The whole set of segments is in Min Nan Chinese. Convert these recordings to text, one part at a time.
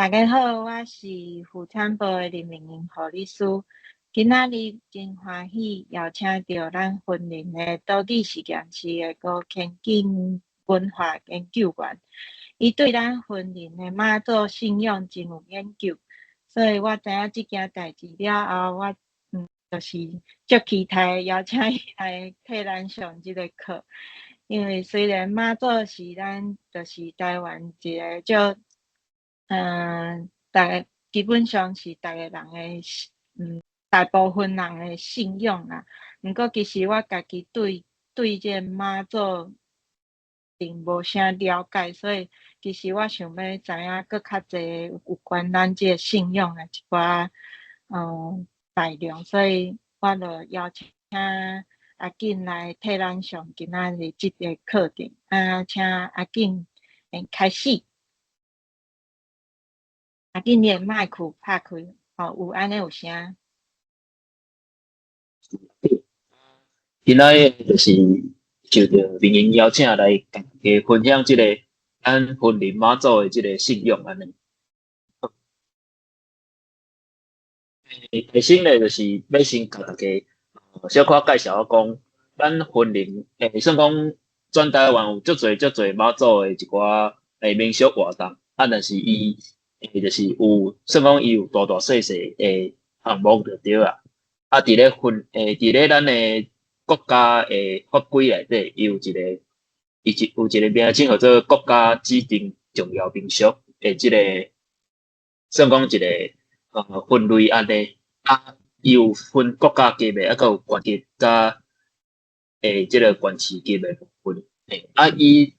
大家好，我是婦產部的林明瑩護理師。今仔日真歡喜邀請著咱雲林的島嶼實驗室的高乾景文化研究員，伊對咱雲林的媽祖信仰真有研究，所以我知影這件代誌了後，我就是足期待邀請伊來替咱上這個課。因為雖然媽祖是咱就是台灣一個足逐个基本上是逐个人的，大部分人的信仰啦。毋過其實我家己對這個媽祖並無啥了解，所以其實我想欲知影閣較濟有關咱這個信仰的一寡內容，所以我就邀請阿景來替咱上今仔日這個課程。啊，請阿景開始。阿景，你的麥克拍開，吼，有按呢有聲。今仔日就是受著明瑩邀請來共大家分享這個咱雲林媽祖的這個信仰按呢。首先咧，就是欲先共大家小可介紹講，咱雲林算講全台灣有足濟足濟媽祖的一寡民俗活動，啊，但是伊就是有算講伊有大大細細的項目就對啊。啊，佇咧咱的國家的法規內底，伊有一個，伊一有一個名稱號做國家指定重要民俗的這個，算講一個分類按呢。啊，伊有分國家級的，啊，閣有縣級佮這個縣市級的部分。啊，伊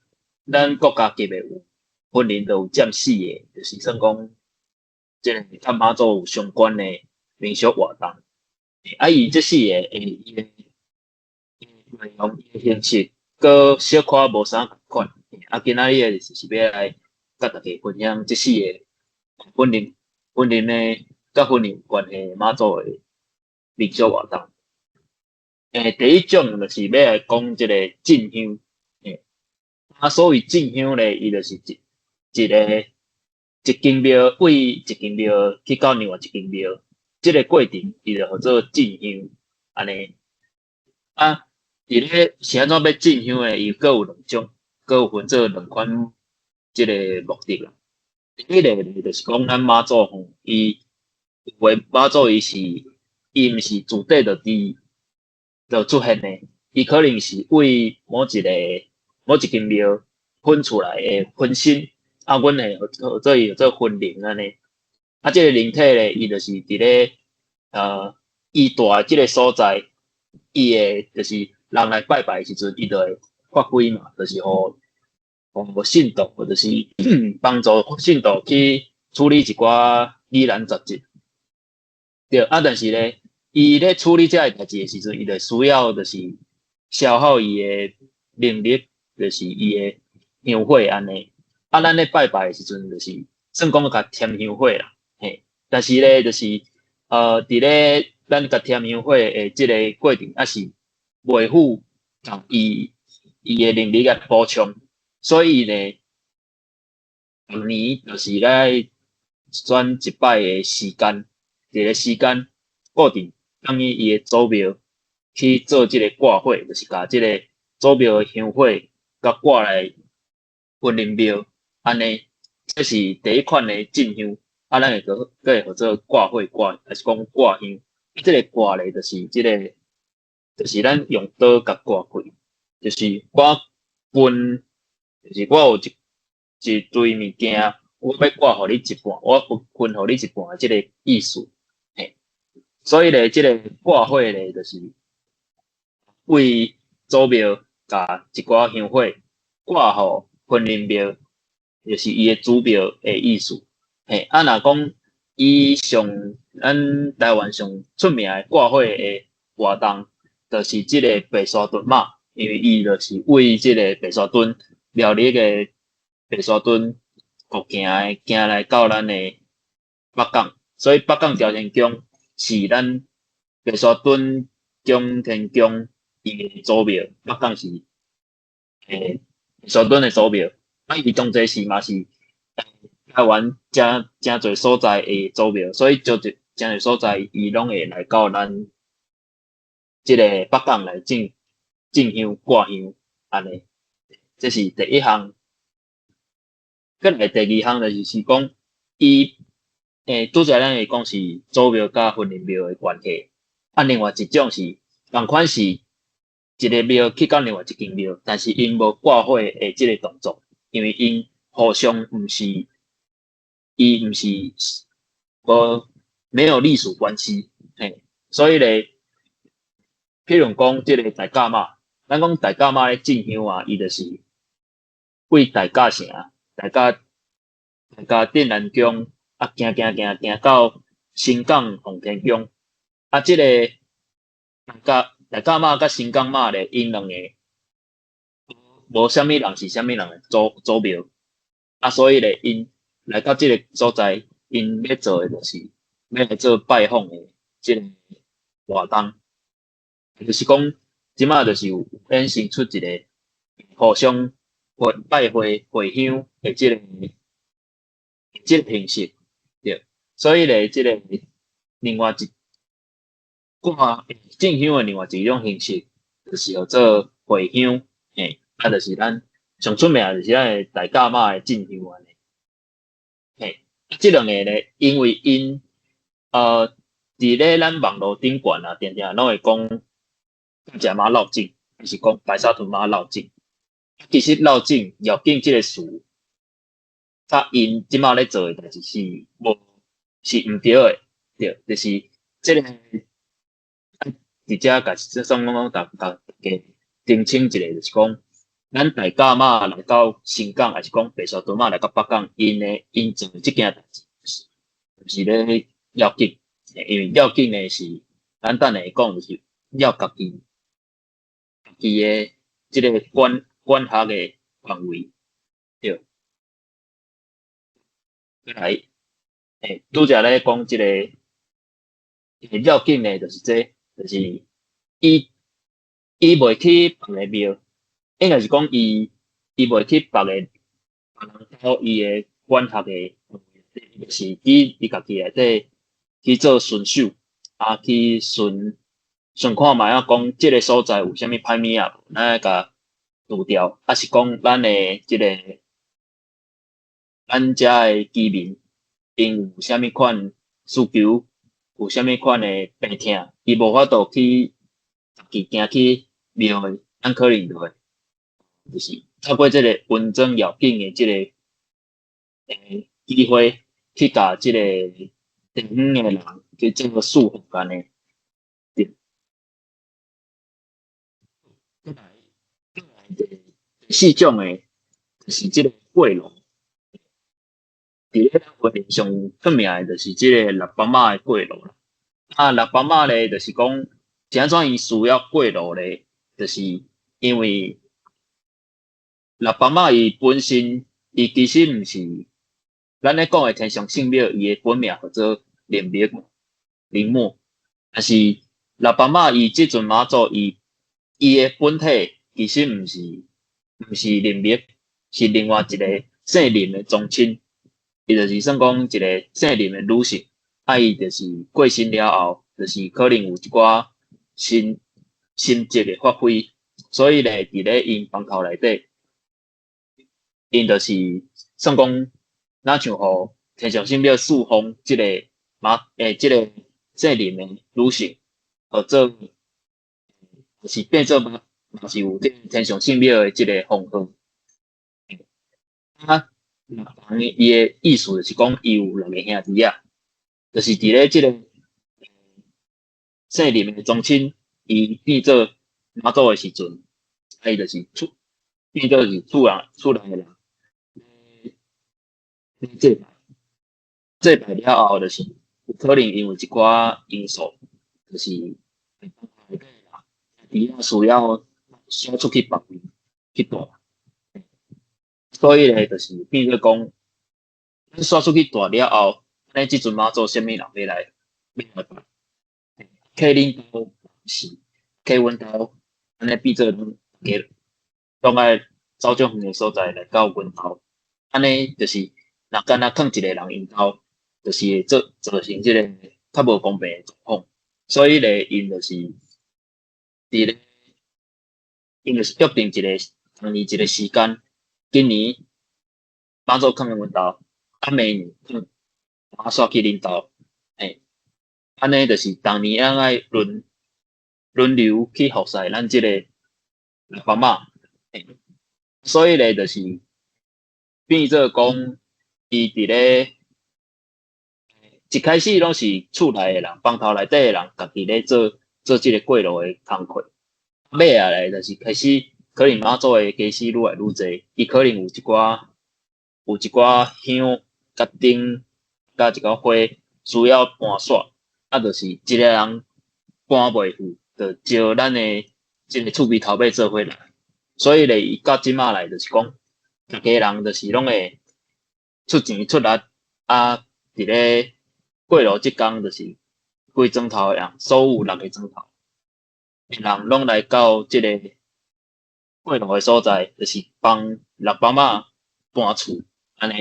咱國家級的有雲林就有佔四個，就是算講這個佮媽祖有相關的民俗活動。啊，伊這四個伊的內容、伊的形式，閣小可無啥仝款。啊，今仔日就是欲來佮大家分享這四個雲林的佮雲林有關係媽祖的民俗活動。第一種就是欲來講這個進香。啊，所謂進香咧，伊就是一間廟對一間廟去到另外一間廟，這個過程伊就號做進香，按呢。啊，佇咧是按怎欲進香的，伊閣有兩種，閣有分做兩款這個目的啦。第一个就是講咱媽祖吼，伊有的媽祖伊毋是自底就出現的，伊可能是為某一間廟分出來的分身，啊，阮會號做伊做分靈按呢。啊，這個靈體咧，伊就是佇咧伊蹛的這個所在，伊會就是人來拜拜的時陣，伊就會發揮嘛，就是予信徒，或者是幫助信徒去處理一寡疑難雜症。對，啊，但是咧，伊咧處理這个代誌的時陣，伊就需要就是消耗伊的能力，就是伊的香火按呢。啊，咱咧拜拜的時陣，就是算講共添香火啦，嘿。但是咧，就是佇咧咱共添香火的這個過程，抑是袂赴共伊的能力來補充，所以咧，逐年就是來選一擺的時間，一個時間固定，等於伊的祖廟去做這個掛火，就是共這個祖廟的香火共掛來雲林廟，按呢，這是第一款的進香，啊，咱會閣會號做掛火掛，抑是講掛香。這個掛咧，就是這個，就是咱用刀共割開，就是我分，就是我有一堆物件，我欲掛予你一半，我分予你一半，這個意思。嘿，所以咧，這個掛火咧，就是為祖廟共一寡香火掛予雲林廟，就是伊的主廟的意思。嘿，啊，若講伊上咱台灣上出名的掛火的活動，就是這個白沙屯媽，因為伊就是為這個白沙屯苗栗的白沙屯國行的行來到咱的北港，所以北港朝天宮是咱白沙屯中天宮伊的祖廟，北港是白沙屯的祖廟，啊，伊當陣時嘛是台灣誠誠濟所在的祖廟，所以就誠濟所在伊攏會來到咱這个北港來進進香掛香按呢，這是第一項。閣來第二項就是講，伊拄才咱會講是祖廟佮雲林廟的關係，啊，另外一種是仝款是一个廟去到另外一間廟，但是𪜶無掛火的這个動作，因為𪜶互相毋是，伊毋是無沒有隸屬關係，嘿，所以咧，譬如講這个大甲媽，咱講大甲媽咧進香啊，伊就是對大甲城、大甲鎮瀾宮啊，行行行行到新港奉天宮，啊，這个大甲媽佮新港媽咧，𪜶兩個無啥物人是啥物人的祖廟，啊，所以咧，𪜶來到這个所在，𪜶欲做的就是欲來做拜訪的這个活動，就是講這馬就是有衍生出一个互相會拜會回鄉的這个形式，對，所以咧，這个另外一掛進香的另外一種形式，就是叫做回鄉，嘿，啊，就是咱上出名就是咱的大甲媽的進香按呢，嘿，這兩個咧，因為𪜶佇咧咱網路頂懸啊，定定攏會講食媽落井，抑是講白沙屯媽落井。其實落井繞境這个詞，佮𪜶這馬咧做的代誌是無是毋對的，對，就是這个佇遮共算講共大家澄清一下，就是講咱大甲媽來到新港，抑是講白沙屯媽來到北港，𪜶做的這件代誌，毋是咧繞境，因為繞境呢是咱等下會講，就是繞家己的這个管轄的範圍，對。閣來，拄才咧講這个繞境呢，就是這，就是伊袂去別个廟，應該是講伊袂去別個別人兜伊的管轄的範圍，就是佇伊家己內底去做巡守，啊去巡巡看覓仔講這个所在有啥物歹物仔無，咱愛共除掉，抑是講咱的這个咱遮的居民，𪜶有啥物款需求，有啥物款的病痛，伊無法度去家己行去廟的，咱可能就會就是透過這个雲裝繞境的這个機會，去共這个地方的人去做個說服按呢。對。閣來，閣來第四種的，就是這个過路。佇咧咱雲林上出名的，就是這个六班媽的過路啦。啊，六班媽咧，就是講是按怎伊需要過路咧？就是因為六班媽伊本身，伊其實毋是咱咧講的天上聖廟，伊的本名叫做林默，林默。但是六班媽伊這尊媽祖，伊的本體其實毋是林默，是另外一个姓林的宗親。伊就是算講一个姓林的女性，啊，伊就是過身了後，就是可能有一寡神蹟的發揮，所以咧，佇咧𪜶枋頭內底，𪜶就是算講，若像予天上聖廟賜封這个媽這个姓林的女性，予做，就是變做嘛嘛是有這个天上聖廟的這个封號。啊，人伊的意思就是講，伊有六个兄弟仔，就是佇咧這个姓林的宗親，伊變做媽祖的時陣，啊，伊就是厝變做是厝內的人，咧祭拜，祭拜了後，就是有可能因為一寡因素，就是兄弟仔需要徙出去別位去蹛，所以咧，就是變做講，咱徙出去蹛了後，按呢這陣媽祖啥物人欲來拜？客恁兜是客阮兜，按呢變做咱逐家攏愛走足遠的所在來到阮兜，按呢就是若敢若囥一个人𪜶兜，就是會做造成這个較無公平的狀況。所以咧，𪜶就是佇咧，𪜶就是約定一个逐年一个時間，今年媽祖囥佇阮兜，啊明年囥媽煞去恁兜，嘿，按呢就是逐年咱愛輪輪流去服侍咱這个六房媽，嘿，所以咧就是變做講，伊佇咧一開始攏是厝內的人，枋頭內底的人，家己咧做做這个過路的工課。尾仔來就是開始，可能媽祖的家私愈來愈濟，伊可能有一寡香、佮燈、佮一寡花需要搬煞，啊，就是一个人搬袂赴，就招咱的這个厝邊頭尾做伙來。所以咧，伊到這馬來就是講，逐家人就是攏會出錢出力，啊，佇咧過路這工就是規莊頭的人，所有六个莊頭的人攏來到這个過路的所在，就是幫六房媽搬厝，按呢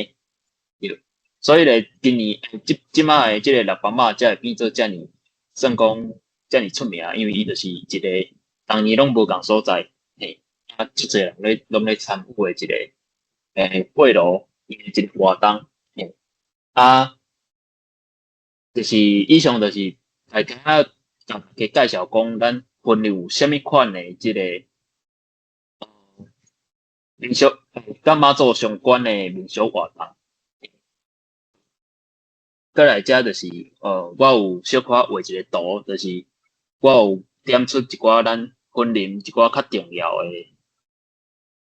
對。所以咧，今年這這馬的這个六房媽才會變做遮爾算講遮爾出名，因為伊就是一个逐年攏無仝所在，嘿，啊，足濟人咧攏咧參與的一个過路伊的一个活動，嘿，啊，就是以上就是大家共大家介紹講，咱雲林有啥物款的這个民俗，佮媽祖相關的民俗活動。過來遮就是，我有小可畫一个圖，就是我有點出一寡咱雲林一寡較重要的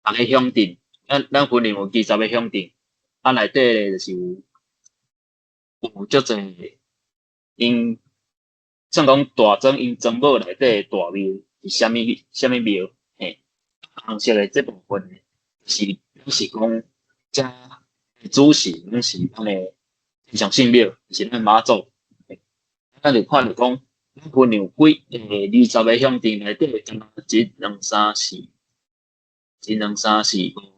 逐个鄉鎮，咱雲林有20個鄉鎮，啊內底咧就是有足濟，𪜶算講大莊𪜶莊母內底的大廟是啥物啥物廟，嘿，紅色的這部分是是講遮主神攏是咱的天上聖廟，就是咱媽祖。咱就看著講，咱雲林有幾20個鄉鎮內底，敢若一兩三四，一兩三四五六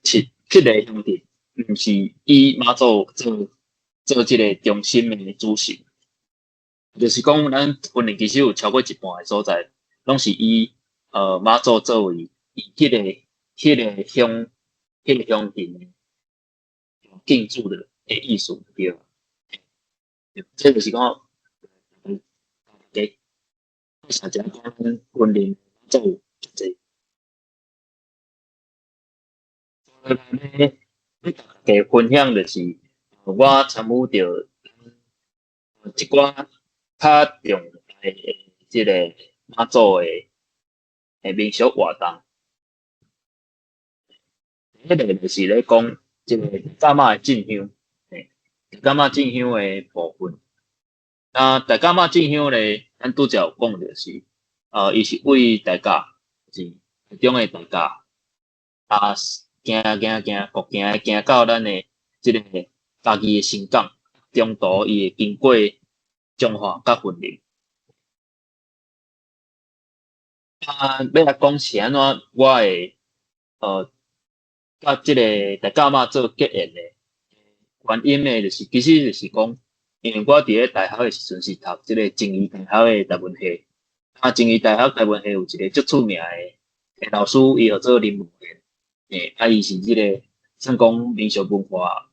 七七个鄉鎮，毋是以媽祖做做這个中心的主神。就是講，咱雲林其實有超過一半的所在，攏是以媽祖作為伊彼个鄉鎮的敬主的意思對。這就是講，大家介紹一下講咱雲林媽祖足濟。欲共大家分享就是，我參與著一寡較重大的這个媽祖的民俗活動。第一个就是咧講這个大甲媽的進香，嘿，大甲媽進香的部分。那大甲媽進香咧，咱拄才有講著是，伊是為大甲，是台中的大甲，啊，行行行，國行的行到咱的這个嘉義的新港，中途伊會經過彰化佮雲林。啊，欲來講是按怎，我會佮這个大甲媽做結緣的原因呢，就是其實就是講，因為我佇咧大學的時陣是讀這个靜宜大學的台文系，啊，靜宜大學台文系有一个足出名的老師，伊號做林慕蓮，欸，啊，伊是這个算講民俗文化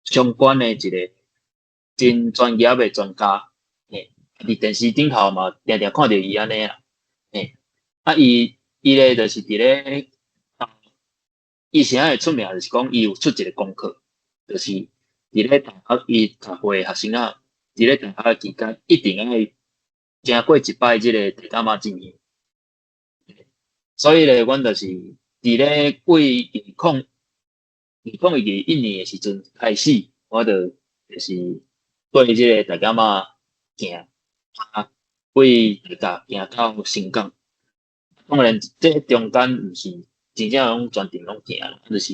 相關的一个真專業的專家，欸，佇電視頂頭嘛，定定看著伊按呢啦，欸，啊，伊咧就是佇咧，伊啥會出名，就是講伊有出一个功課，就是佇咧大學伊讀書的學生仔，佇咧大學的期間，一定愛行過一擺這个大甲媽進香。所以咧，阮就是佇咧對2021年的時陣開始，我就是對這个大甲媽行，啊，對大甲行到新港。當然，這中間毋是真正攏全程攏行啦，就是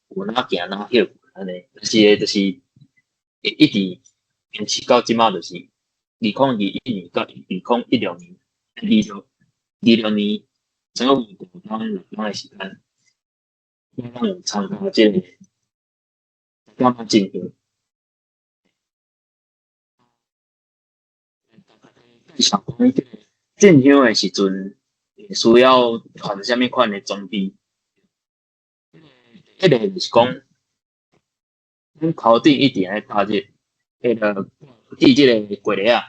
有哪行哪歇睏按呢。但是就是一直堅持到這馬，就是2021年到2016年，26年，總共有5冬6冬的時間，我攏有參加這个大感覺進香。介紹講這個進香的時陣，需要穿啥物款的裝備？一個就是講，阮頭頂一定愛罩熱，彼個繫這個過笠仔。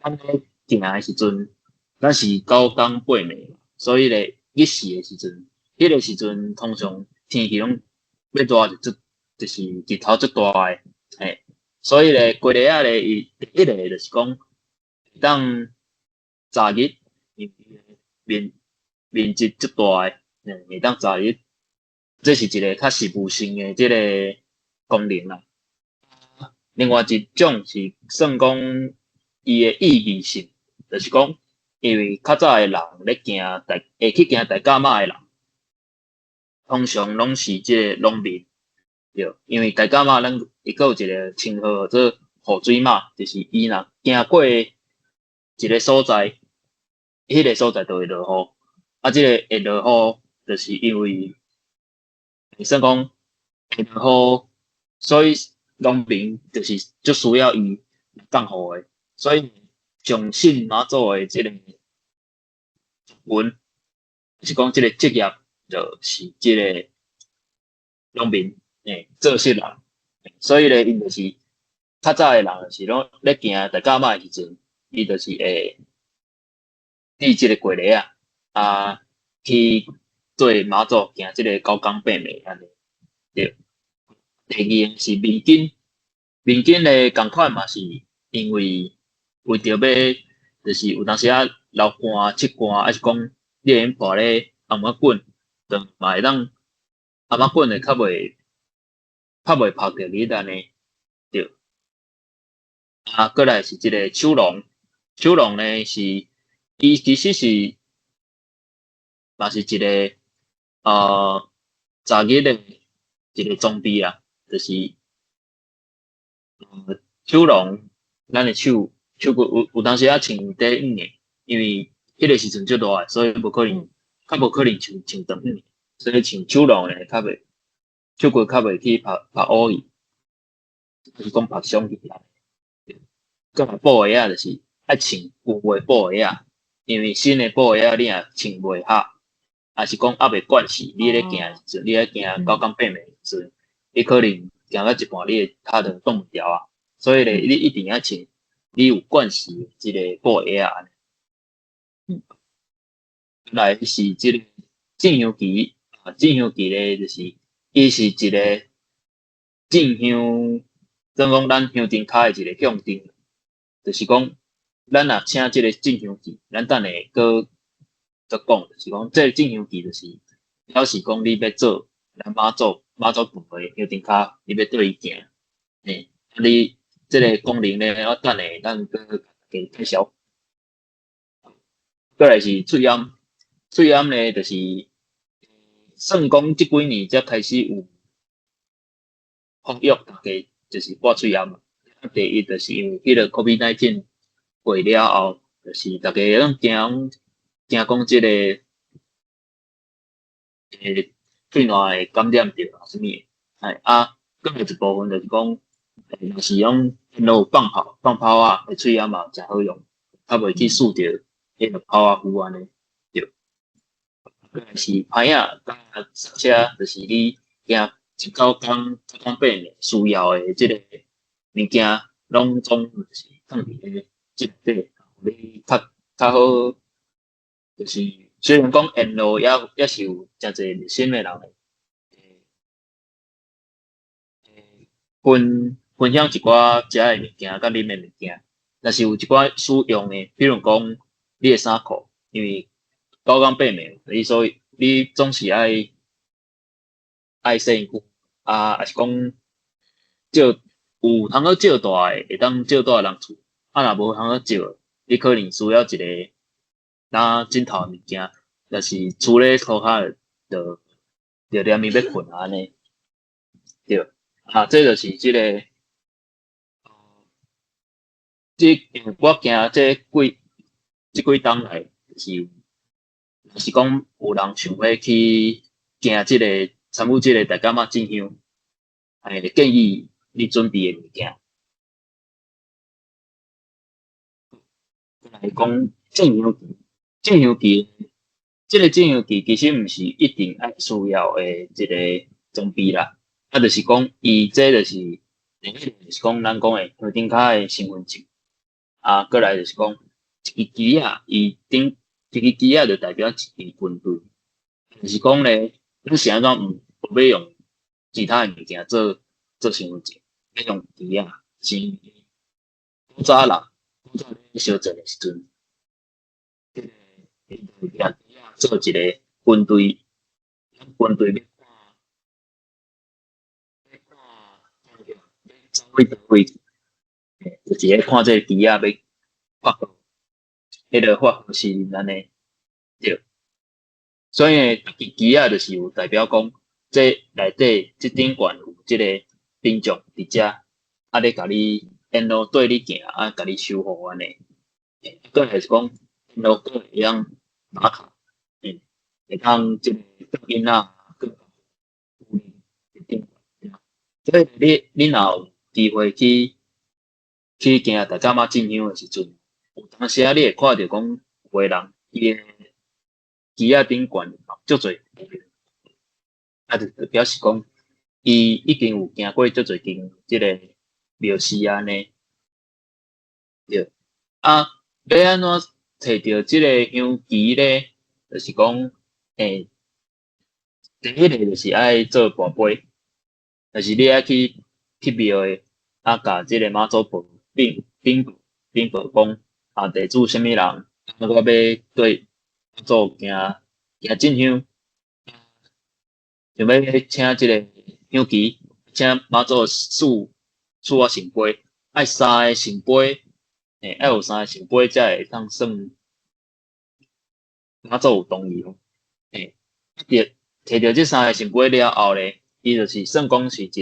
咱咧行的時陣，咱是9工8暝，所以咧日時的時陣，彼個時陣通常天氣攏欲熱就足，就是日頭足大的，嘿，所以咧過笠仔咧，伊第一個就是講，會當遮日，面積足大的，會當遮日，這是一個較實務性的這個功能啦。另外一種是算講伊的意義性，就是講，因為較早的人咧行大，會去行大甲媽的人，通常攏是這個農民，對，因為大甲媽咱伊閣有一個稱號叫做雨水媽，就是伊若行過一個所在，彼個所在就會落雨。啊，這個會落雨，就是因為算講會落雨，所以農民就是足需要伊降雨的，所以上信媽祖的這個文，就是講這個職業，就是這個農民，做穡人，所以咧，𪜶就是較早的人，就是攏咧行大甲媽的時陣，伊就是會戴這個過笠仔，啊，去做媽祖行這個9工8暝按呢，對。第二個是面巾，面巾咧仝款嘛是因為為著欲，就是有當時仔流汗、出汗，抑是講你會用跋咧頷仔滾，就嘛會當頷仔滾會較袂曝著日按呢，對。啊，過來是這個手籠，手籠呢是伊其實是嘛是一個遮日的一個裝備啦，就是手籠，咱的手骨有當時仔穿短短的，因為彼個時陣足熱的，所以無可能較無可能穿長短的，所以穿手籠的較袂手骨較袂去曝曝烏去，就是講曝傷去啦。閣來布鞋仔就是愛穿舊的布鞋仔，因為新的布鞋仔你若穿袂合，抑是講猶未慣勢，你咧行的時陣，你咧行9工8暝的時陣，你可能行到一半，你的跤就擋袂牢啊。所以咧，你一定愛穿你有慣勢的這個布鞋仔按呢。來是這個進香旗，啊，進香旗咧就是伊是一個進香，算講咱香燈跤的一個象徵，就是講咱若請這個進香旗，咱等下閣閣講，就是講這個進香旗就是表示講你欲做咱媽祖廟的香燈跤，你欲對伊行，嘿，啊你這個功能咧，我等下咱閣共大家介紹。過來是喙罨，喙罨咧就是算講這幾年才開始有呼籲大家就是掛喙罨嘛。第一就是因為彼個 COVID-19 過了後，就是大家攏驚驚講這個喙瀾會感染著啊啥物的，哎啊，閣有一部分就是講，若是講𪜶有放炮放炮仔的喙罨嘛誠好用，較袂去欶著彼個炮仔灰按呢，對。過來是牌仔佮剎車，就是你行一9工9工8暝需要的這個物件，攏總就是放佇咧這內底，予你較好，就是雖然講沿路也是有誠濟熱心的人會分享一寡食的物件佮啉的物件，若是有一寡使用的，比如講你的衫褲，因為9工8暝，你所以你總是愛洗身軀，啊，抑是講借有通好借住的，會當借住人厝，啊，若無通好借，你可能需要一個若枕頭的物件，若是厝咧塗跤就連伊欲睏啊按呢，對，啊，這就是這個，這因為我行這幾冬來，就是若是講有人想欲去行這個參與這個大甲媽進香。建議你準備的物件。來講進香旗，進香旗，這個進香旗其實毋是一定愛需要的一個裝備啦，啊，就是講伊這就是第一個就是講咱講的香頂跤的身份證，啊，過來就是講一支旗仔，伊頂一支旗仔就代表一支軍隊，就是講咧，咱是按怎毋無欲用其他的物件做做身份證，欲用旗仔，是古早人古早咧相戰的時陣，這個𪜶就舉旗仔做一個軍隊，軍隊欲看欲看欲走去佗位，就是咧看這個旗仔欲發號，彼個發號施令按呢，對。所以呢，支旗仔就是有代表講，這內底這頂懸有這個兵將佇遮，啊咧共你沿路綴你行，啊共你守護按呢。過來是講沿路閣會曉打卡，會當這個帶囡仔閣頂懸。所以你你若有機會去去行大甲媽進香的時陣，有當時仔你會看著講有的人伊的旗仔頂懸足濟，啊，就表示講伊已經有行過足濟間這個廟寺按呢。對，啊，欲按怎揣著這個香旗咧？就是講，第一个就是愛做跋杯，就是你愛去去廟的，啊，共這個媽祖婆稟稟稟報講，啊，地主啥物人，啊，我欲對媽祖行行進香，想欲請這個香旗，請媽祖賜賜我聖杯，愛三個聖杯，愛有三個聖杯才會當算媽祖有同意哦。摕著這三個聖杯了後咧，伊就是算講是一個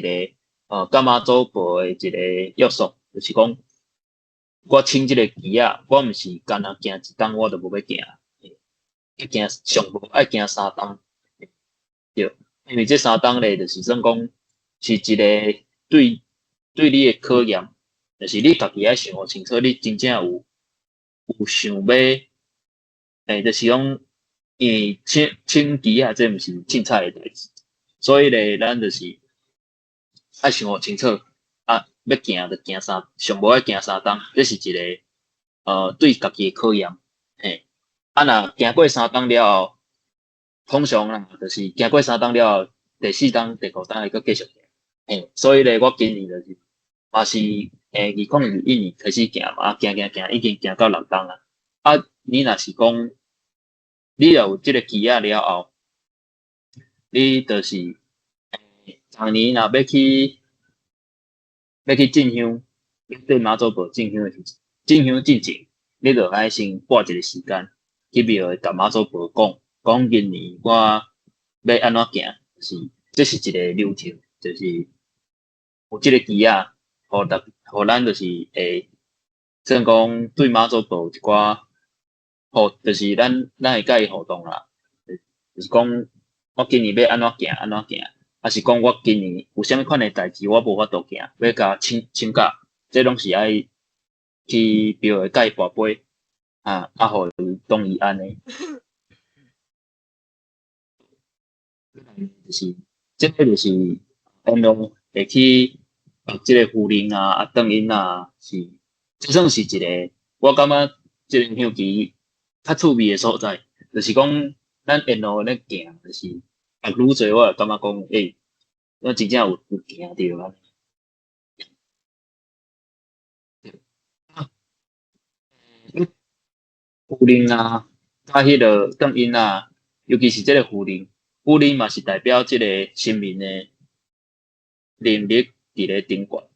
佮媽祖婆的一個約束，就是講我請這個旗仔，我毋是干焦行一冬我就無欲行，愛行上無愛行三冬，對，因為這三冬咧，就是算講是一個對對你的考驗，就是你家己愛想予清楚，你真正有有想欲，就是講，因為請請旗仔這毋是凊彩的代誌，所以咧，咱就是愛想予清楚，啊，欲行就行三，上無愛行三冬，這是一個對家己的考驗，嘿，啊若行過三冬了後，通常啦，就是行過三冬了後，第四冬、第五冬會閣繼續行，嘿，所以咧，我今年就是嘛是2021年開始行嘛，啊，行行行，已經行到六冬啊。啊，你若是講你若有這個旗仔了後，你就是逐年若欲去欲去進香，欲對媽祖婆進香的時陣，進香進前，你就愛先撥一個時間去廟會共媽祖婆講，講今年我欲按怎行，就是這是一個流程，就是有這個旗仔，予逐予咱就是會算講對媽祖婆有一寡，互就是咱咱會佮伊互動啦，就是講我今年欲按怎行按怎行，抑是講我今年有啥物款的代誌我無法度行，欲共請請假，這攏是愛去廟會共伊跋杯，啊啊，予伊同意按呢。就是這個就是沿路會去縛這個符令啊，啊，轉音啊，是這算是一個，我感覺這個香旗較趣味的所在，就是講咱沿路咧行，就是縛愈濟，我會感覺講，欸，我真正有有行著啊。啊，符令啊，佮彼个轉音啊，尤其是這個符令，符令嘛是代表這個神明的靈力佇咧頂懸，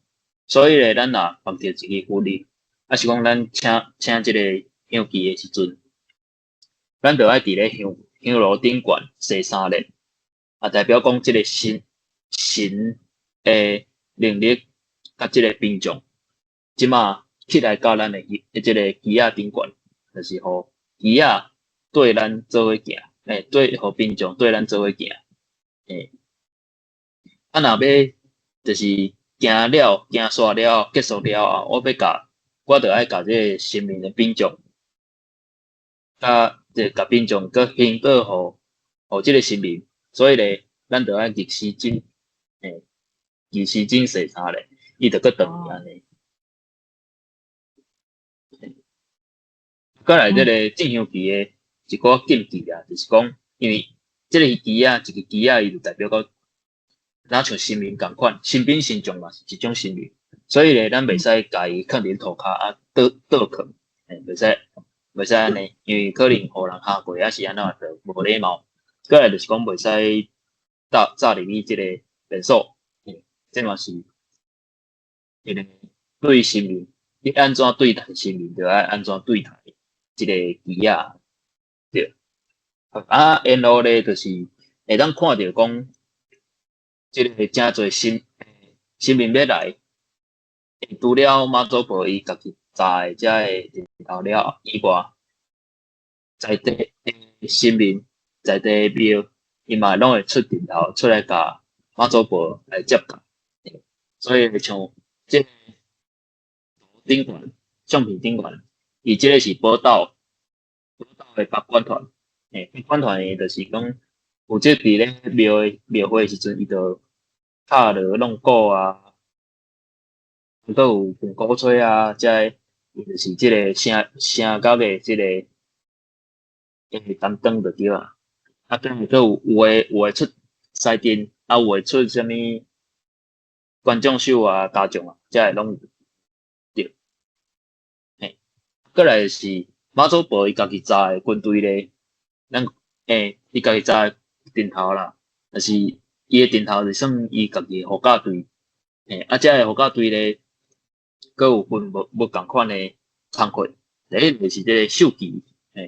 所以咧，咱若縛著一支符令，抑是講咱請請這個香旗的時陣，咱就愛佇咧香香爐頂懸踅三輪，啊，代表講這個神神的靈力佮這個兵將，這馬起來到咱的這個旗仔頂懸，就是予旗仔綴咱做伙行，綴予兵將綴咱做伙行，欸，啊，若欲就是行了行煞了結束了後，我著愛共這个神明的品醬，佮這共品醬閣獻倒予這个神明，所以咧，咱著愛逆時針，逆時針洗衫咧，伊就閣轉去按呢。閣來這个進香旗的一寡禁忌啊，就是講，因為這個旗仔，一个旗仔，伊就代表講，若像神明仝款，神兵神將嘛是一種神明，所以咧，咱袂使共伊囥佇塗跤啊倒倒囥，袂使按呢，因為可能予人敲過，抑是按怎就無禮貌。閣來就是講袂使走入去這个便所，這嘛是一个對神明，你按怎對待神明，就愛按怎對待這个旗仔，對。啊，沿路咧就是會當看著講，這个誠濟神明欲來，除了媽祖婆伊家己紮的遮个陣頭了以外，在地的神明，在地的廟，伊嘛攏會出陣頭出來共媽祖婆來接駕。所以像這个頂懸，橡皮頂懸，伊這个是寶島的八官團，八官團伊就是講負責佇咧廟的廟會的時陣，伊就敲鑼弄鼓啊，閣有盤鼓吹啊，遮个伊就是這个聲聲樂的這个擔當就對啊。啊，等閣有有的出司陣，啊有的出啥物觀眾手啊、家將啊，遮个攏有對。閣來是媽祖婆伊家己紮的軍隊咧，咱伊家己紮的陣頭啦，但是伊的陣頭就算伊家己的護駕隊，啊，遮个護駕隊咧，閣有分無仝款的工課。第一就是這个繡旗，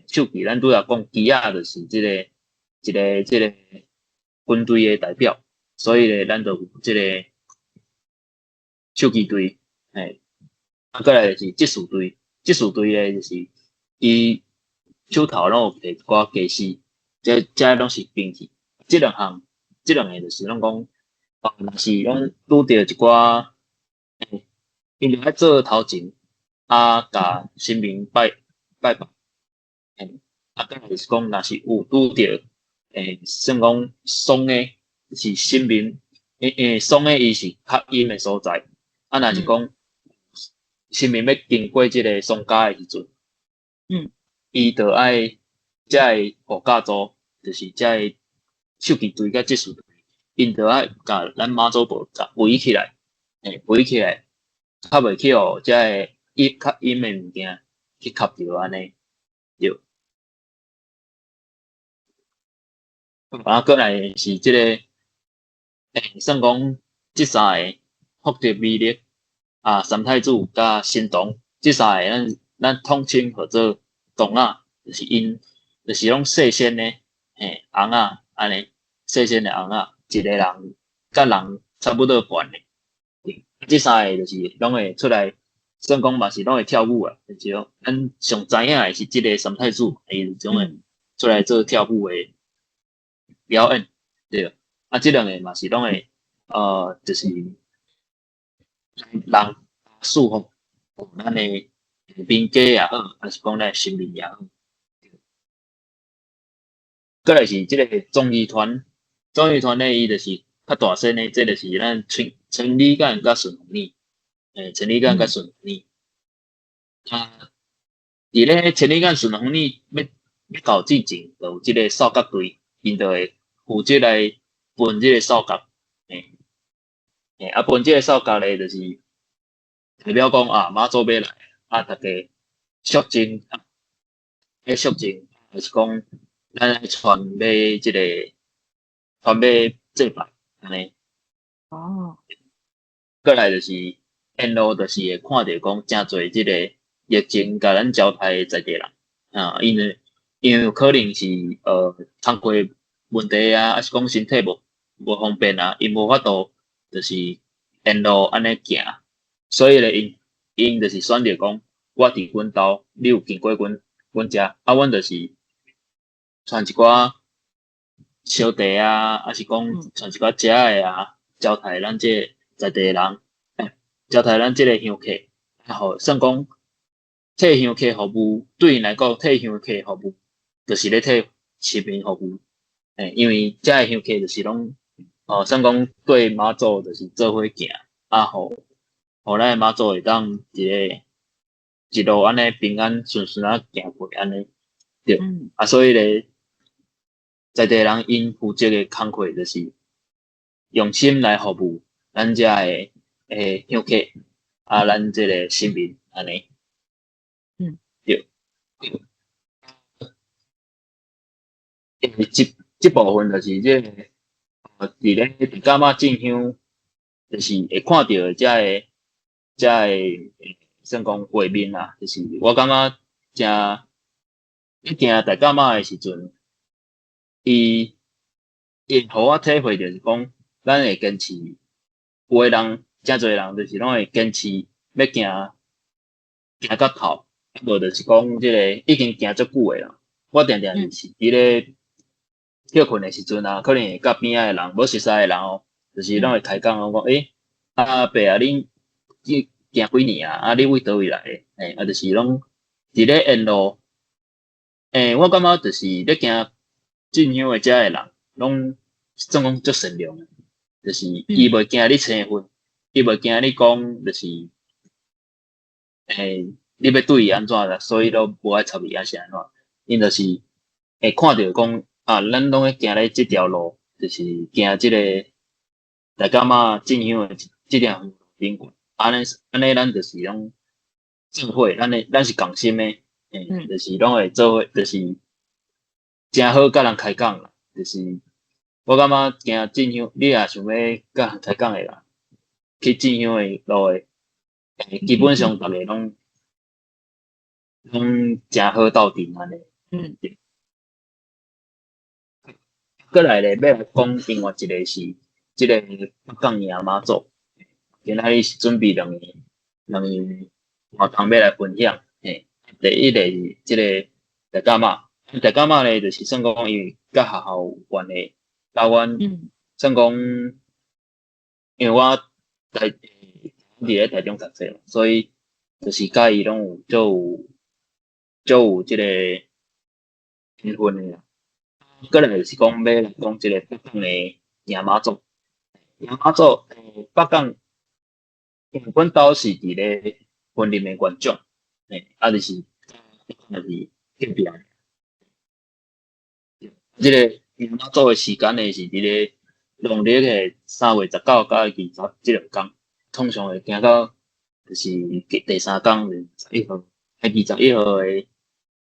繡旗，咱拄才講旗仔就是這个一个這个軍隊的代表，所以咧，咱就有這个繡旗隊，啊，閣來就是執事隊，執事隊咧就是伊手頭攏有提一寡家私，這攏是兵器。這兩項，這兩个就是攏講，哦，若是攏拄著一寡，𪜶著愛做頭前，啊，共神明拜拜拜，啊，閣來就是講，若是有拄著，算講喪的，是神明，喪的伊是較陰的所在，啊，若是講神明欲經過這个喪家的時陣，伊著愛遮个護駕組，就是遮个繡旗隊佮執事隊，𪜶著愛共咱媽祖婆共圍起來，圍起來，較袂去予遮个陰較陰的物件去磕著按呢，對。啊，閣來是這个，算講這三个福德美力啊，三太子佮神童，這三个咱統稱號做童仔，就是𪜶，就是攏細身的，尪仔按呢，細身的尪仔，一个人佮人差不多懸的，這三个就是攏會出來，算講嘛是攏會跳舞啊，就是講咱上知影的是這个三太子，伊種會出來做跳舞的表演，對。啊，這兩个嘛是攏會，就是人祝福咱的民家也好，抑是講咱的神明也好。閣來是這个忠義團，忠義團咧，伊就是較大聲的，這就是咱千里眼佮順風耳，千里眼佮順風耳。啊，佇咧千里眼順風耳欲到之前，就有這个掃角隊，𪜶就會負責來分這个掃角，啊，分這个掃角咧，就是代表講啊，媽祖欲來，啊，逐家肅靜，愛肅靜，就是講咱愛傳欲這个傳欲祭拜，按呢。閣來就是沿路就是會看著講誠濟這个疫情共咱交代的在地人，啊，因為可能是工課問題啊，抑是講身體無方便啊，𪜶無法度就是沿路按呢行，所以咧，𪜶就是選擇講，我佇阮兜，你有經過阮遮，啊，阮就是傳一寡燒茶啊，抑是講傳一寡食的啊，招待咱這個在地人，招待咱這个香客，啊，予算講替香客服務，對𪜶來講替香客服務，就是咧替市民服務。因為遮个香客就是攏，哦，算講對媽祖就是做伙行，啊，予咱的媽祖會當一个一路按呢平安順順仔行過按呢，對。啊，所以咧，在地人𪜶負責的工課就是用心來服務咱遮的香客，啊，咱這个市民按呢。對。這部分就是這个，佇咧大甲媽進香，就是會看著的遮个算講畫面啦，就是我感覺誠，你行大甲媽的時陣，伊予我體會就是講，咱會堅持，有的人，誠濟人就是攏會堅持欲行行到透，無就是講這个已經行足久的啦。我定定就是佇咧歇睏的時陣啊，可能會佮邊仔的人，無熟似的人哦，就是攏會開講講，欸，阿伯啊，恁行幾年啊？啊，你為佗位來的？欸，啊，就是攏佇咧沿路，欸，我感覺就是咧行進香的遮的人，攏算講足善良的，就是伊袂驚你生分，伊袂驚你講，就是，欸，你欲對伊按怎啦，所以都無愛插伊抑是按怎，𪜶就是會看著講，啊，咱攏咧行咧這條路，就是行這個大甲媽進香的這條路頂懸，按呢按呢，咱就是攏做伙，咱是仝心的，欸，就是攏會做伙，就是誠好佮人開講啦，就是我感覺行進香，你若想欲佮人開講的啦，去進香的路的，欸，基本上逐个攏誠好鬥陣按呢。對。過來咧，欲來講另外一个是這个北港迎媽祖，今仔日是準備兩個活動欲來分享。嘿，第一个是這个大甲媽，大甲媽咧就是算講因為佮學校有關係，佮阮算講，因為我佇咧台中讀冊嘛，所以就是佮伊攏有足有這個緣分的啦。過來就是講欲來講這個北港的迎媽祖，迎媽祖，北港，因為阮兜是佇咧雲林的元長，欸，啊，就是就是隔壁。這个迎媽祖的時間呢是佇咧農曆的3月19到20這兩工，通常會行到就是第三工21號，21號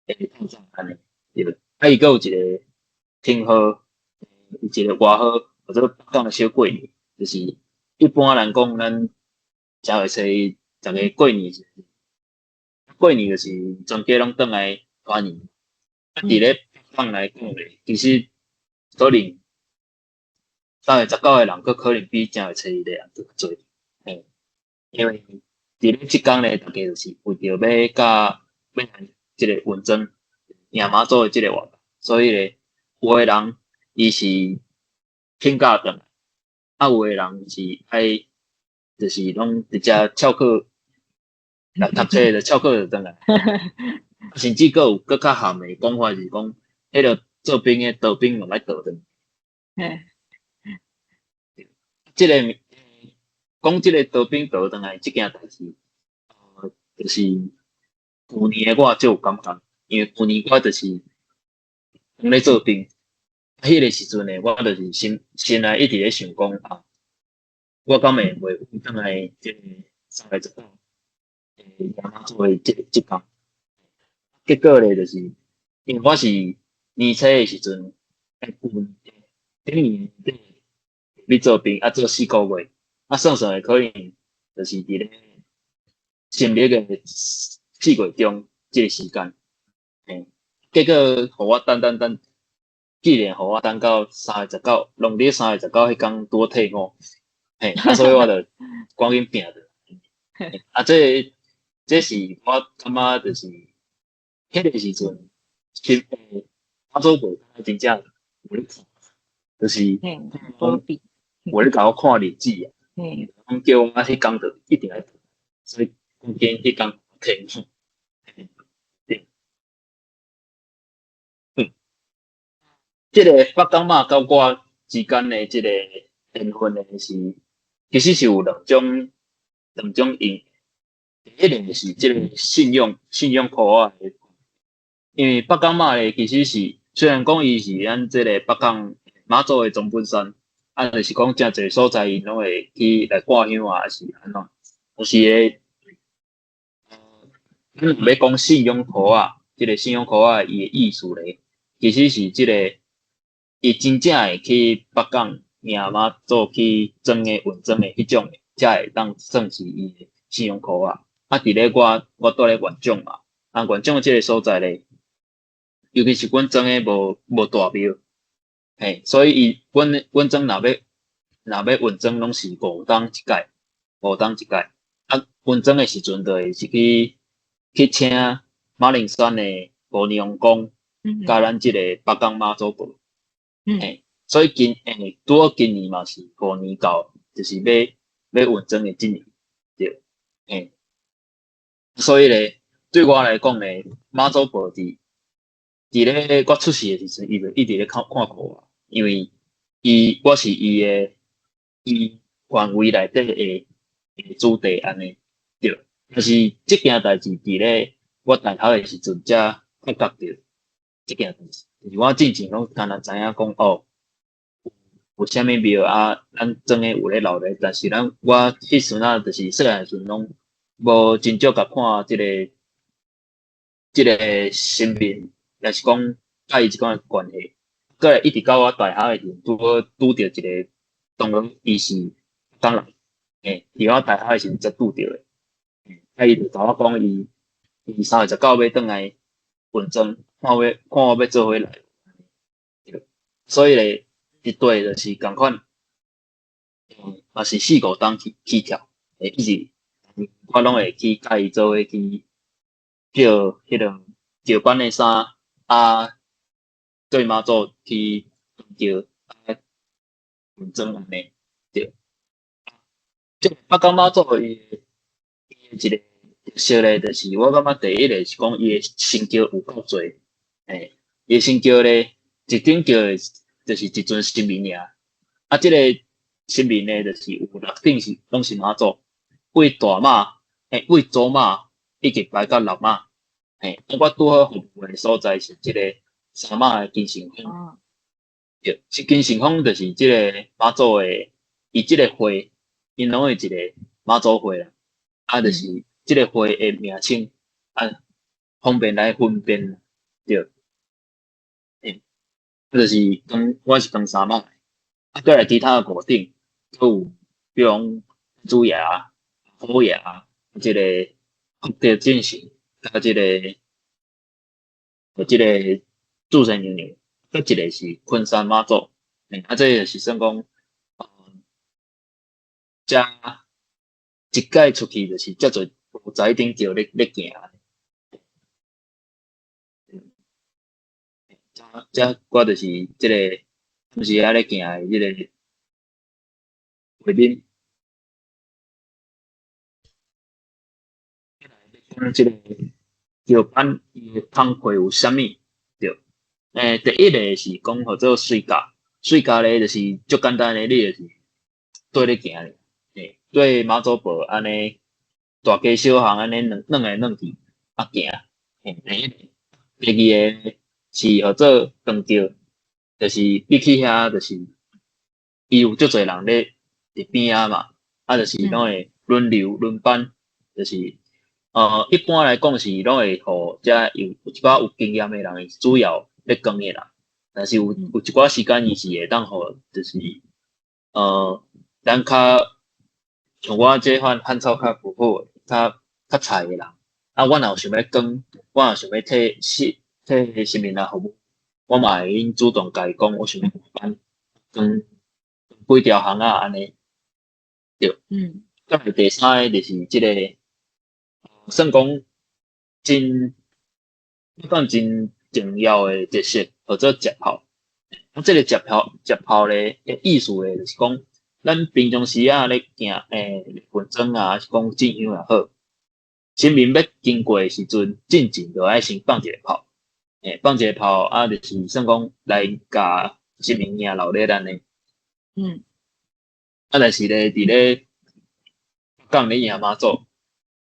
的透早按呢，對。啊，伊閣有一个稱號，一个外號，叫做北港的小過年，就是一般來講，咱誠會說，逐个過年時，過年就是全家攏轉來團圓。啊，佇咧北港來講咧，其實可能3月19的人，閣可能比正月初一的人閣較濟，嘿，因為佇咧這工咧，逐家就是為著欲佮欲來這个雲莊迎媽祖的這个活動，所以咧，有的人伊是請假轉來，啊，有的人是愛就是攏直接翹課來讀冊就翹課就轉來，甚至閣有閣較譀的講法是講，彼个做兵的逃兵嘛愛倒轉來。這个講這个逃兵倒轉來這件代誌，就是舊年的我足有感覺，因為舊年我就是咧做兵，彼个時陣呢，我就是心心內一直咧想講啊，我敢會袂轉來這个3月19，迎媽祖的這工，結果咧就是，因為我是年初的時陣，舊年頂年底欲做兵，啊做4個月，啊算算的可能就是佇咧新曆的4月中這个時間，嘿，結果予我等等等，竟然予我等到三月十九，農曆三月十九彼工拄好退伍，嘿，啊所以我就趕緊拚著，啊這這是我感覺就是彼个時陣，是媽祖廟真正有咧看，就是無比，有咧共我看日子啊，講叫我彼工就一定愛，所以趕緊彼工停。對，這个北港媽佮我之間的這个緣分呢，是其實是有兩種因。第一个是這个信仰箍仔的，因為北港媽咧其實是雖然講伊是咱這个北港媽祖的總本山，啊，就是講誠濟所在𪜶攏會去來掛香啊，還是按怎？有時咧，咱若欲講信仰箍仔，這个信仰箍仔伊的意思咧，其實是這个伊真正會去北港迎媽祖去裝的運裝的彼種的，才會當算是伊的信仰箍仔。啊，佇咧我蹛咧元長嘛，啊，元長這个所在咧，尤其是阮莊的無大廟，嘿，所以伊阮莊若欲運裝攏是五冬一擺，五冬一擺。啊，運裝的時陣就會是去請馬鈴山的吳娘公，佮咱這个北港媽祖婆，嘿，所以拄好今年嘛是5年到，就是欲運裝的這年，對，嘿。所以咧，對我來講咧，媽祖婆佇咧我出世的時陣，伊就一直咧看顧我，因為我是伊的伊範圍內底的子弟按呢，對。但是這件代誌佇咧我大學的時陣才發覺著這件代誌，就是我之前攏干焦知影講哦，有啥物廟啊，咱莊的有咧鬧咧，但是我彼時陣啊，就是細漢時陣攏無真少共看這个神明，也是講佮伊這款關係。過來一直到我大學的時陣，拄好拄著一个，當然伊是港人，嘿，佇我大學的時陣才拄著的。啊，伊就共我講，伊3月19欲轉來運裝，看我欲做伙來。所以咧，一對就是仝款，嘛是四五冬起跳，一直我攏會去佮伊做伙去叫彼个轎班的衫啊，對媽祖去轎啊運裝按呢，對。這北港媽祖伊的一個特色咧，就是我感覺第一个是講伊的神轎有夠濟，嘿，伊的神轎咧，一頂轎就是一尊神明爾，啊，這個神明咧，就是有六頂是攏是媽祖，對大媽，欸，對祖媽一直排到六媽，嘿，我拄好服務的所在是這個三媽的金神峰，對，是金神峰，就是這個媽祖的，伊這個會，𪜶攏會一個媽祖會啦，啊，就是這個會的名稱，啊，方便來分辨，對，欸，就是講我是講三媽，啊，過來其他的五頂閣有，比如講主爺、虎爺，這个福德正神，佮這个註生娘娘，閣一个是昆山媽祖，欸，啊，這個是算講，遮一擺出去就是遮濟五十頂轎咧行。遮我就是這个當時仔咧行的這个畫面。講這个轎班伊的工課有啥物？對，第一个是講號做水駕，水駕咧就是足簡單的，你就是綴咧行爾，欸，綴媽祖婆按呢大街小巷按呢轉來轉去啊行，嘿，第一个，第二个是號做扛轎，就是你去遐就是伊有足濟人咧佇邊仔嘛，啊，就是攏會輪流輪班，就是一般來講是攏會予遮有一寡有經驗的人，是主要咧扛的啦。但是有一寡時間伊是會當予，就是咱較像我這款漢草較無好的，較菜的人，啊，我若有想欲扛，我若想欲替神明來服務，我嘛會用主動共伊講，我想欲換班扛幾條巷仔按呢，對。再來第三个就是這个，算講真，講真重要的特色，號做接炮。啊，這个接炮咧的意思咧，就是講，咱平常時啊咧行巡莊啊，還是講進香也好，神明欲經過的時陣，進前就愛先放一個炮，放一個炮啊，就是算講來共神明迎鬧熱按呢。啊，但是咧，佇咧港咧迎媽祖，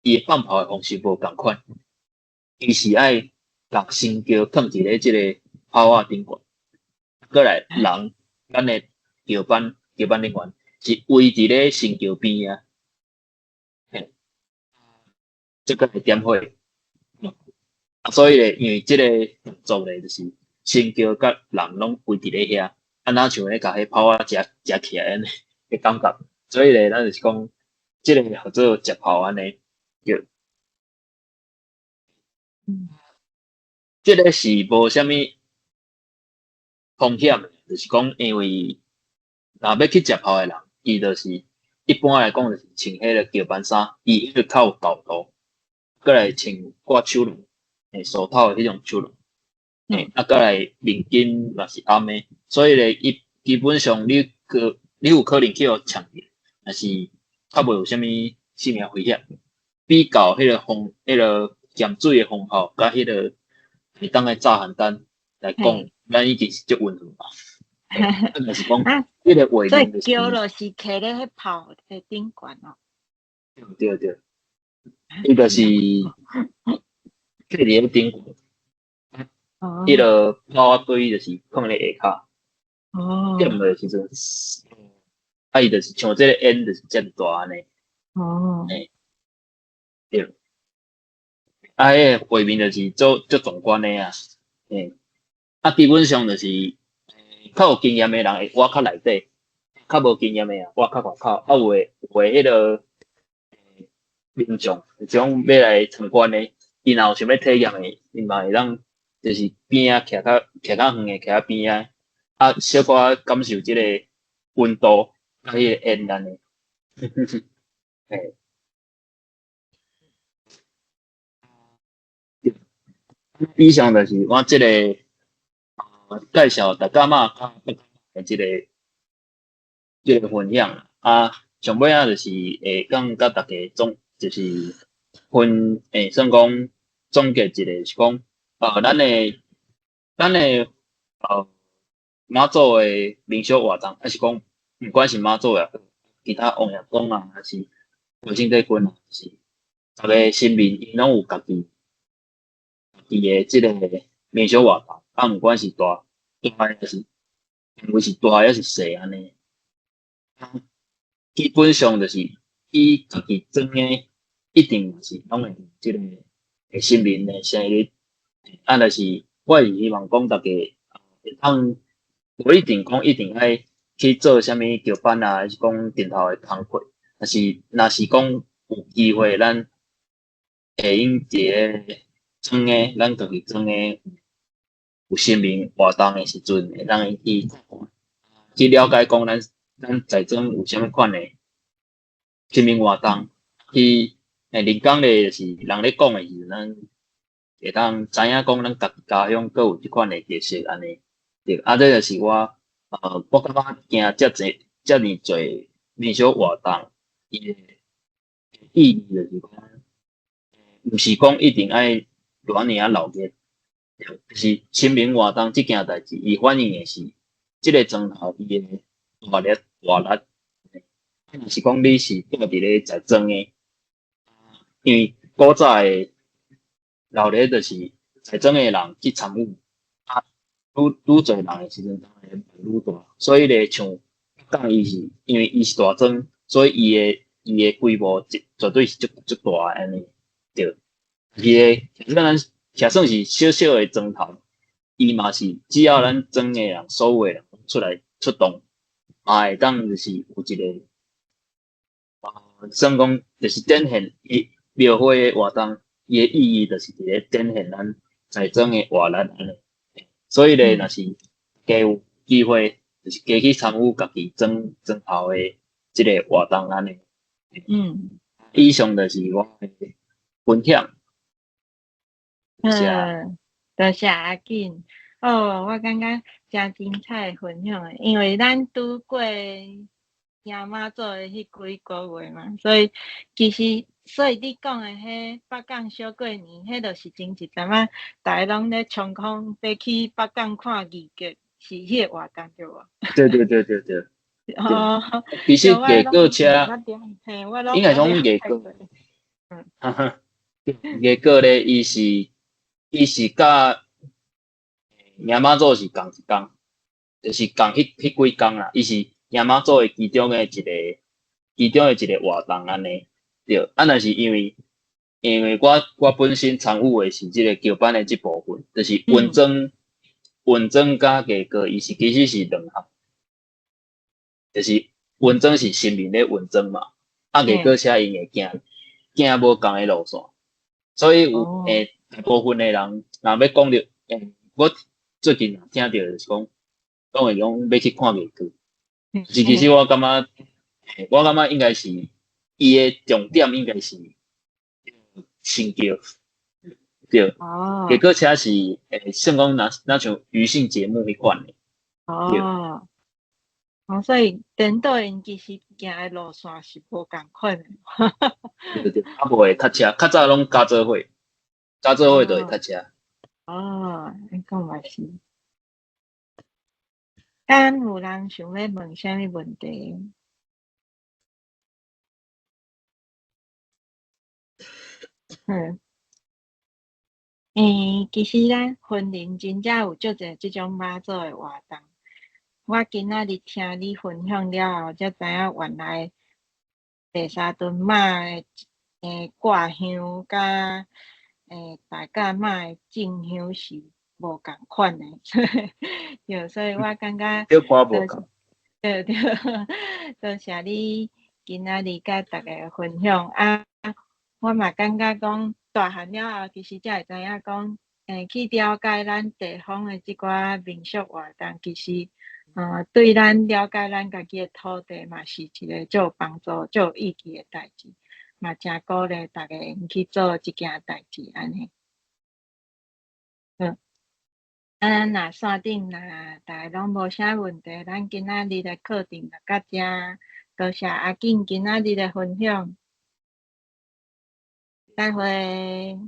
伊放炮的方式無仝款，伊是愛共神轎囥佇咧這个炮仔頂懸，過來人，咱的轎班人員是圍佇咧神轎邊仔，嘿，這個來點火。啊，所以咧，因為這個動作咧，就是神轎佮人攏圍佇咧遐，啊，若像咧共彼炮仔食食起來按呢的感覺，所以咧，咱就是講，這个號做接炮按呢，對。這个是無啥物風險的，就是講，因為若欲去接炮的人，伊就是一般來講就是穿彼个轎班衫，伊彼个較有厚度，過來穿掛手籠，手套的彼種手籠，啊，過來面巾嘛是掩的，所以咧，伊基本上你有可能去予嗆著，但是較袂有啥物性命危險。比較彼个風，彼个鹹水的風炮，佮彼个會當來炸函彈來講，咱已經是足溫和啊。啊，就是講，彼个畫面就是。所以轎就是徛咧彼炮的頂懸哦。對對，伊就是徛佇咧頂懸。彼个炮仔堆就是囥咧下跤。點的時陣，啊，伊就是像這个煙就是遮爾大按呢。對。啊，彼个畫面就是足足壯觀的啊。啊，基本上就是較有經驗的人會倚較內底，較無經驗的啊，倚較外口。啊，有的彼个民眾，這種欲來參觀的，伊若有想欲體驗的，伊嘛會當就是邊仔徛較遠的，徛較邊仔，啊，小可感受這個溫度，佮彼个煙按呢。以上就是我這个介紹大甲媽佮的這个分享啊，上尾仔就是會講佮大家總就是分算講總結一下，是講咱的媽祖的民俗活動，抑是講毋管是媽祖也好，其他王爺公啊，抑是關聖帝君啊，是逐个神明𪜶攏有家己的這个民俗活動，啊，毋管是大大抑是，認為是大抑是細按呢，基本上就是伊家己裝的，一定嘛是攏會有這个神明的生日。啊，但是我是希望講大家會當無一定講一定愛去做啥物轎班啊，抑是講陣頭的工課，但是若是講有機會，咱會用佇咧莊的，咱家己莊的有神明活動的時陣，會當去了解講咱在莊有啥物款的神明活動，去靈感咧，就是人咧講的時陣，咱會當知影講咱家己家鄉閣有這款的特色按呢。對，啊，這就是我感覺行遮濟遮爾濟民俗活動，伊的意義就是講，毋是講一定愛偌爾仔鬧熱，就是神明活動這件代誌，伊反映的是這个莊頭伊的大力大力。若是講你是蹛佇咧在莊的，因為古早的鬧熱就是在莊的人去參與，啊，愈愈濟人的時陣，當然愈大。所以咧，像講伊是因為伊是大莊，所以伊的規模絕對是足足大按呢。對，伊的咱假算是小小的莊頭，伊嘛是只要咱莊的人，所有的人出來出動，嘛會當就是有一个，算講就是展現伊廟會的活動，伊的意義就是佇咧展現咱在莊的活力按呢。所以咧，若是加有機會，就是加去參與家己莊莊頭的這个活動按呢。以上就是我的分享。嗯，多謝阿錦。哦，我感覺誠精彩的分享，因為咱拄過迎媽祖的彼幾個月嘛，所以其實，所以你講的彼北港小過年，彼就是前一陣仔，逐家攏咧衝鋒欲去北港看藝伎，是彼個活動對無？對對對對對。哦，其實藝閣車，應該講藝閣，哈哈，藝閣咧，伊是佮迎媽祖是仝一工，就是仝彼幾工啦。伊是迎媽祖的其中的一個活動按呢。對，啊，若是因為我本身參與的是這個轎班的這部分，就是雲莊佮藝閣，伊是其實是兩項。就是雲莊是神明咧雲莊嘛，啊藝閣車𪜶會行行無仝的路線，所以有大部分的人若欲講著，我最近聽著就是講，攏會講欲去看藝閣，是其實我感覺應該是伊的重點應該是神轎，對，藝閣車是算講若像餘興節目彼款的，哦。哦，所以顛倒𪜶其實行的路線是無仝款的。對對，啊無會塞車，較早攏加做伙，加做伙就會塞車。哦，你講嘛是。敢有人想欲問啥物問題？嗯。其實咱雲林真正有足濟這種媽祖的活動。我今仔日聽你分享了後，才知影原來白沙屯媽的掛香佮大甲媽的進香是無仝款的，對，所以我感覺小可無仝。對對，多謝你今仔日佮逐家分享啊！我嘛感覺講大漢了後，其實才會知影講，去了解咱地方的這寡民俗活動，其實對咱了解咱家己的土地嘛，是一個足有幫助、足有意義的代誌，嘛誠鼓勵逐家會去做這件代誌按呢。好，啊，咱若線頂若逐家攏無啥問題，咱今仔日的課程就到遮。多謝阿景今仔日的分享。再會。